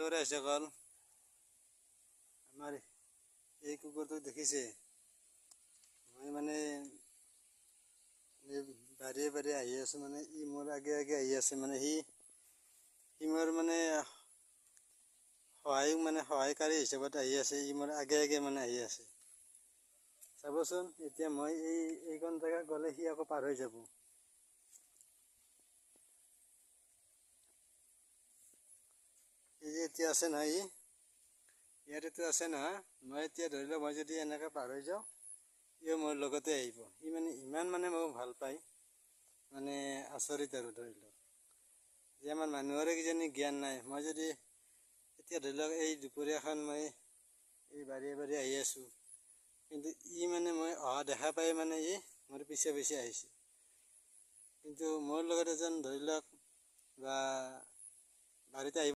ৰাইজসকল, আমাৰ এই কুকুৰটোক দেখিছে? মই মানে বাৰীয়ে বাৰীয়ে আহি আছোঁ, মানে ই মোৰ আগে আগে আহি আছে। মানে সি সি মোৰ মানে সহায়ক, মানে সহায়কাৰী হিচাপত আহি আছে। ই মোৰ আগে আগে মানে আহি আছে। চাবচোন, এতিয়া মই এইকণ জেগা গ'লে সি আকৌ পাৰ হৈ যাব। এই যে এতিয়া আছে নহয়, ই ইয়াতেতো আছে নহয়। মই এতিয়া ধৰি লওক, মই যদি এনেকৈ পাৰ হৈ যাওঁ, ইও মোৰ লগতে আহিব। সি মানে ইমান মানে মোক ভাল পায়, মানে আচৰিত আৰু। ধৰি লওক যে আমাৰ মানুহৰে কিজানি জ্ঞান নাই। মই যদি এতিয়া ধৰি লওক এই দুপৰীয়াখন মই এই বাৰীয়ে বাৰীয়ে আহি আছোঁ, কিন্তু ই মানে মই অহা দেখা পাই মানে ই মোৰ পিছে পিছে আহিছে। কিন্তু মোৰ লগত এজন ধৰি লওক বা বাৰীতে আহিব